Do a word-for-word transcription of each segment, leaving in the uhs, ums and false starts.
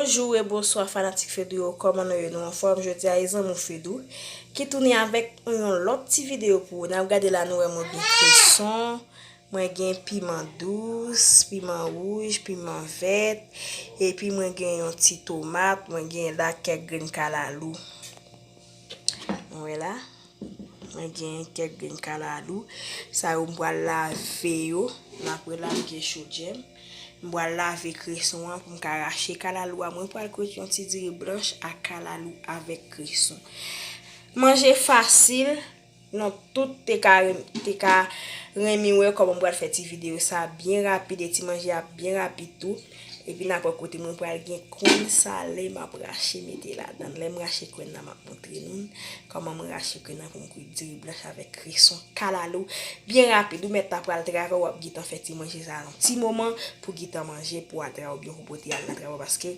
Bonjou e bonswa fanatik Fedou yo, kòman nou ye? Nou anfòm? Jodi a e zanmi w Fedou ki tounen avèk yon lòt ti videyo pou ou. N ap gade la, nou wè mwen gen kreson, mwen gen piman dous, piman wouj, piman vèt, epi mwen gen yon ti tomat, mwen gen la kèk grenn kalalou. Nou wè la. Mwen gen kèk grenn kalalou. Sa yo m pral lave yo. N ap rele m gen chodyè m. M pral lave kreson an pou m ka rache kalalou a. Mwen pral kwit yon ti diri blanch ak kalalou avèk kreson. Manje fasil. Non, tout te ka, te ka renmen wè kòman m pral fè ti videyo sa byen rapid e ti manje a byen rapid tou. Epi n ap wè kote mwen pral gen kwenn sale m ap rache mete ladan. Lè m rache kwenn nan, m ap montre nou kòman mwen rache kwenn nan pou m kwit diri blanch avèk kreson kalalou byen rapid. Ou mèt ta pral travay, w ap gentan fè ti manje sa nan ti moman pou gentan manje, pou al travay oubyen pou pote al nan travay, paske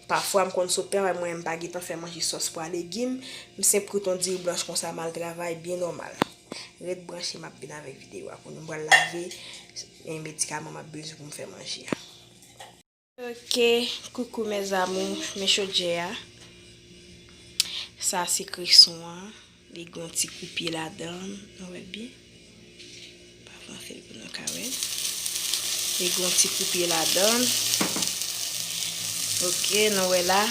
pafwa m konn sot travay, mwen menm m pa gentan fè manje sòs pwa legim, m senp kwit yon diri blanch konsa m al travay byen nòmal. Ret branche, m ap vin avèk videyo a pou nou. M pral lave e medikaman m ap bezwen pou m fè manje a. Ok, coucou mes amours, men chodyè a. Sa se kreson an. Li gen yon ti koupye ladan l, nou wè l byen. Pa pran fil pou nou ka wè l. Li gen yon ti koupye ladan l. Ok, nou wè la.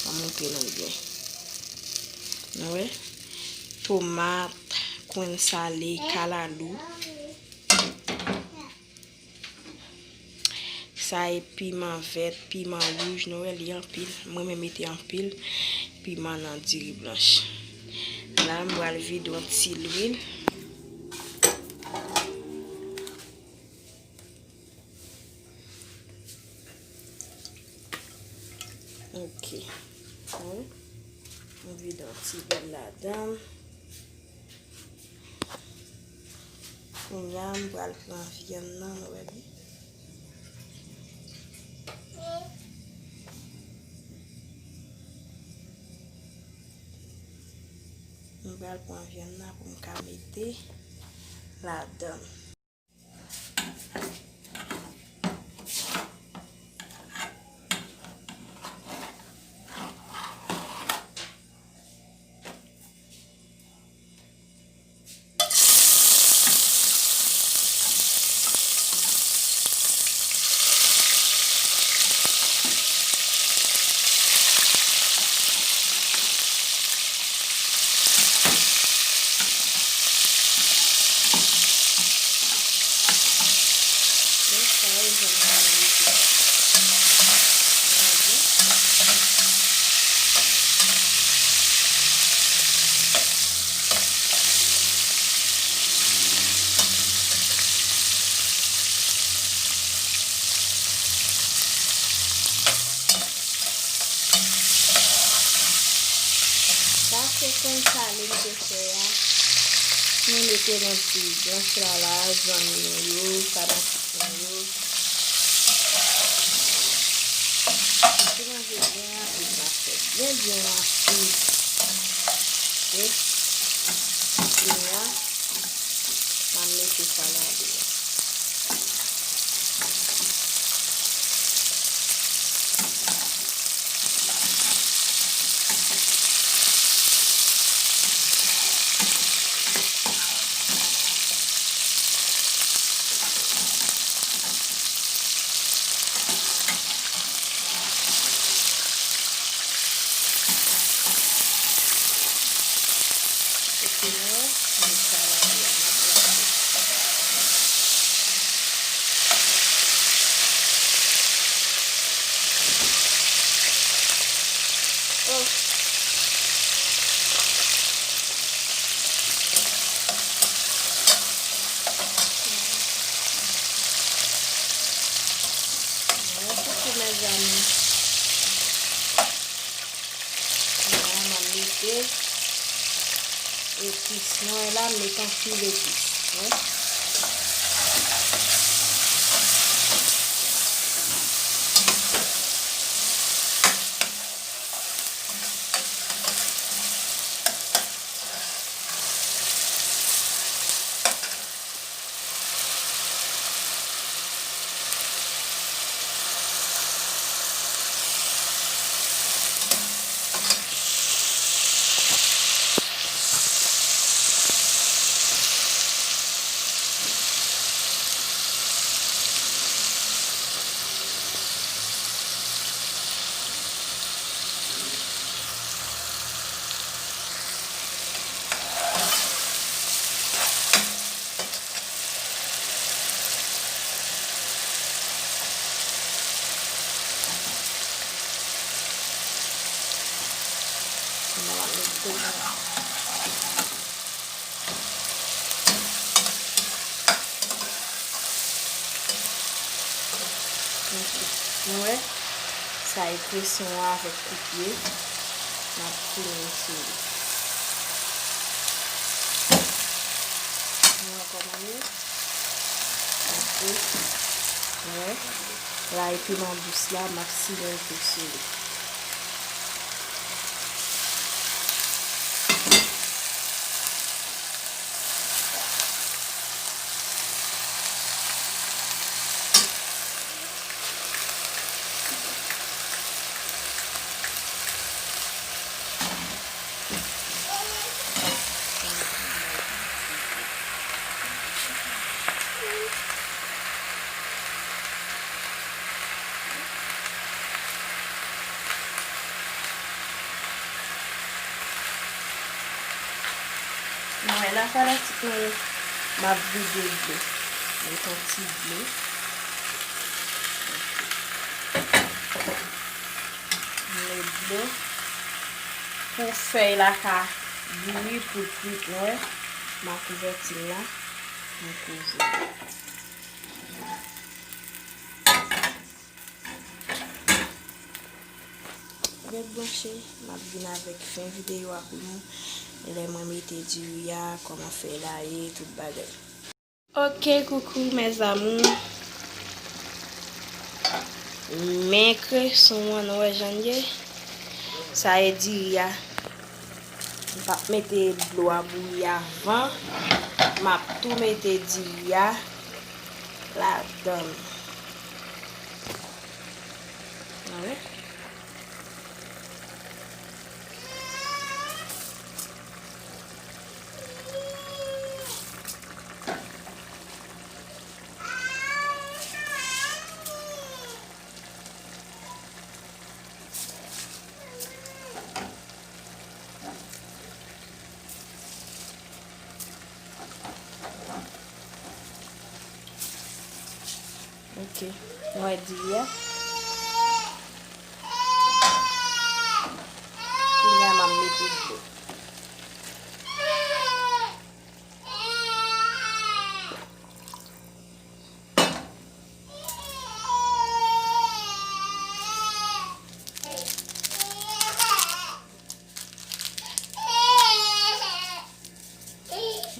Mwen montre nou l byen. Nou wè? Tomat, kwenn sale, kalalou. Sa e piman vèt, piman wouj, nou wè li anpil. Mwen menm mete anpil piman nan diri blanch. La, m pral vide yon ti lwil. Ok. Wi. M vide yon ti lwil ladan. Kounye a, m pral pran vyann nan, nou wè byen. M pral pran vyann nan pou m ka mete ladan. Sa se kwenn sale m te fè a. Nou mete nan diri blanch la, la, zanmi nou yo, fanatik nou yo. Ti manje byen rapid, m ap fè byen, byen rapid. Ok. Kounye a, m ap mete sa ladan. Oh. Mwen koukou mezanmi. Kounye a m ap mete epis mwen la, m met anpil epis. Wi. Ok. Nou wè, sa e kweson an avèk koupye. N ap tounen sou li. Nou wè kòman l ye? Ok. Nou wè, lay piman dous la, m ap simen tou sou li. Nou wè la fanatik mwen yo, m ap vide dlo. Met yon ti dlo. M met dlo. Pou fèy la ka bouyi, pou l kwit, nou wè. M a kouvèti l la. M kouvri. Ret branche, m ap vin avèk fen videyo a pou nou. Lè mwen mete diri a, kòman fèy la ye, tout bagay. Ok, coucou mes amours. Men kweson an, nou wè jan l ye. Sa e diri a. M p ap mete dlo a bouyi avan. M ap tou mete diri a ladan l. Alright. Ok. Nou wè diri a. Kounye a m ap mete dlo.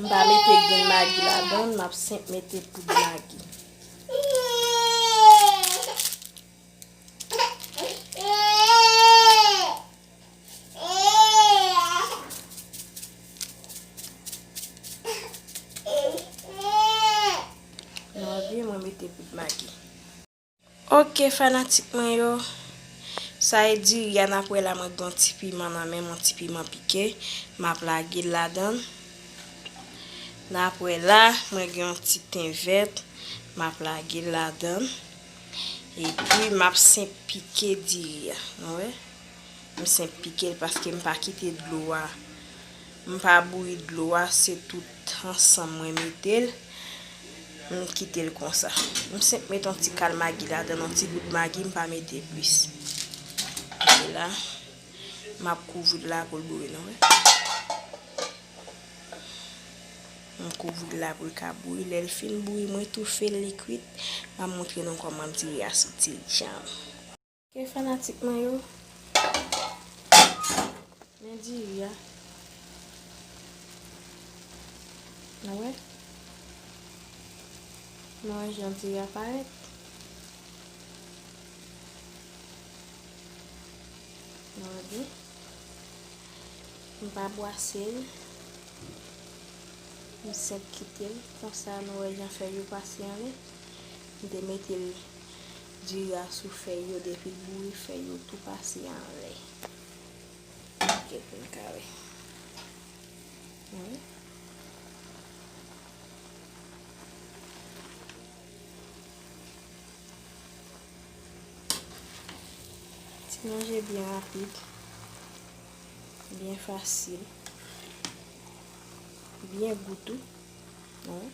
M pa mete grenn magi ladan l, m ap senp mete poud magi. Nou wè byen, mwen mete poud magi. Ok, fanatik mwen yo. Sa e diri a, n ap wè la, mwen gen yon ti piman nan men m, yon ti piman pike. M ap lage l ladan l. N ap wè la, mwen gen yon ti ten vèt. M ap lage l ladan l. Epi, m ap senp pike diri a. Nou wè? M senp pike l paske m pa kite dlo a. M pa bouyi dlo a, se tout ansanm mwen mete l. M kite l konsa. M senp met yon ti kal magi ladan l, yon ti gout magi, m pa mete plis. Epi la, m ap kouvri l la pou l bouyi, nou wè. M kouvri l la pou l ka bouyi. Lè l fin bouyi, mwen toufe l, li kwit. M ap montre nou kòman diri a soti djanm. Ok, fanatik mwen yo. Men diri a. Nou wè? Nou wè jan diri a parèt? Nou wè byen? M pa bwase l. M senp kite l. Konsa, nou wè jan fèy yo pase anlè. M te mete l diri a sou fèy yo, depi l bouyi, fèy yo tou pase anlè. Ok, pou n ka wè. Wi. Ti manje byen rapid, byen fasil, byen gou tou. Wi.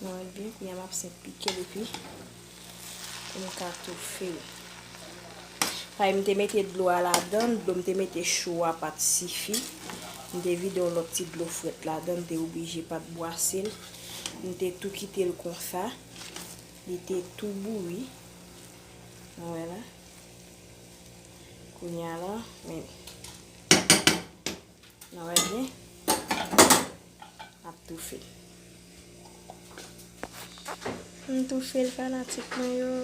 Nou wè l byen, kounye a m ap senp pike l epi pou m ka tou fè l. Paske m te mete dlo a ladan, dlo m te mete cho a pa t sifi. M te vide yon lòt ti dlo frèt ladan, m te oblije pa t bwase l. M te tou kite l konsa. Li te tou bouyi. Nou wè la. Kounye a la, men. Nou wè byen? M ap toufe l. M toufe l, fanatik mwen yo.